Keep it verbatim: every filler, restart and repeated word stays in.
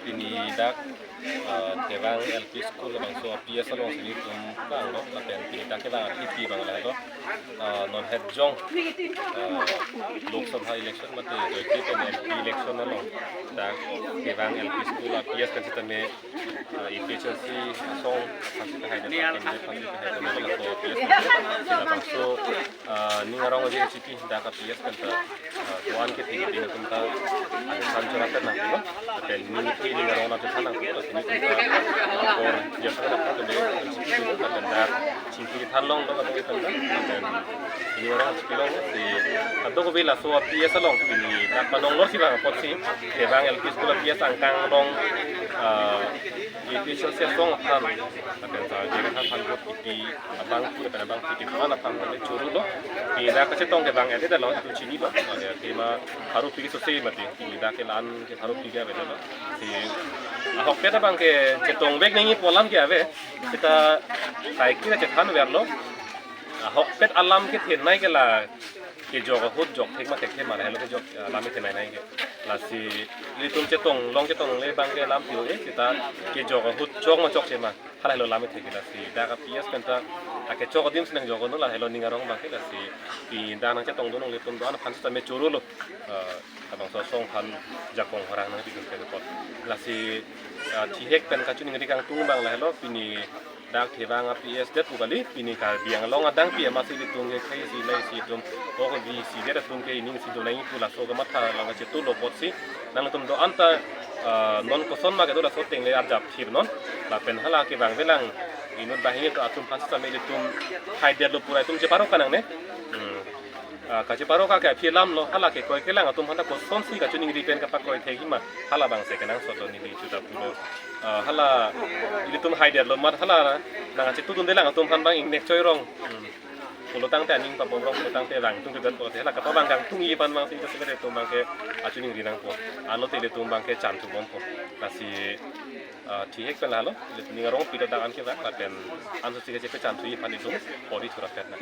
Pini dak, ah, Thevang L P School labangso P S alongsi nelitum vanglo, lapen pini dak kevang athipi abang lahelo. Ah, non het jong, ah, Lok Sabha election mate joike pen M P election along dak Thevang L P School a P S pen sitame, ah, A P H L C asong aphan si kahai, dak pen dak aphan si kahai, dak labangso P S pen sila bangso, ah, ning arong aji H P dak a P S pen ta, ah, do-an kethe keding atum ta, ah, san chora pen nangkok, lapen ning kethe ning arong nangchethan nangkok, lapen nelitum ta, ah, apor jasa nangkok, lapen dak chingki than longlo, lapen nelitum ta, lapen ning arong chingki longlo, si kadokave laso a P S along pini dak panong lor si bang apotsi, Thevang L P School a P S angkang along, ah, A P H L C asong aphan, lapen sa jega aphan vote kipi abang pu, lapen abang kipi aphan aphan kali choro lo. Pini dak kachetong kevang ede dalo, itum chinilo. Ade tema haru pi sose mati. Pini dak ke lan ke haru pi ke ave lo. Si ahokpet abang ke chetong vek nangji pu alam ke ave. Seta kaike chethan verlo. Ahokpet alam kethenei ke la kejok ahut jok thek ma thekthe ma, lahelo kejok alam kethenei nai ke. Lasi ilitum chetong long chetong le abang ke lam pi-o-e, seta kejok ahut chok ma chokche ma, halahelo lam kethe ke. Lasi dak a P S pen ta akechok adim si nangjok-o no, lahelo ning arong abang ke. Lasi pini dak nangchetongdun nang ilitum do-an aphan sitame choro lo. Eh, labangso asong aphan jakong horang nangpidun ke report. Lasi, eh, thihek pen kachiningri kangtung abang lahelo, pini dak Thevang a P S det pu kali, pini Karbi Anglong adang pi amatsi ilitum ke khei si lai si atum, ok vi si det atum ke ining si do nangji pu laso kamatha lang kachetu lo apotsi, nangtum do-an ta, ah, non koson ma kedo laso ateng le arjap thip non, lapen hala kevang avelang inut banghini atum aphan sitame ilitum haidet lo pura itum cheparo kanang ne. Hmm. Ah, kacheparo ka ke aphi alam lo, hala ke kroi kelang atum aphan ta kosonsi kachiningri pen kapakroi thekji ma, hala abang si kenangsot lo neli chuta pulo. Ah, hala ilitum haidet lo mat hala nangchetudunde lang atum aphan abang ingnek choi rong. Hmm. Pulo tangte aning pabom rong, pulo tangte vang tung kedat pulote hala kapavang kangtungji aphan abang si ilitum abang ke kachiningri nangpo. Anlote ilitum abang ke chanthu bompo. Lasi, ah, thihek pen lahelo, ilitum ning arong pilo dak an kevang, lapen anso si kachepachanthuji aphan itum pori thura pet nang.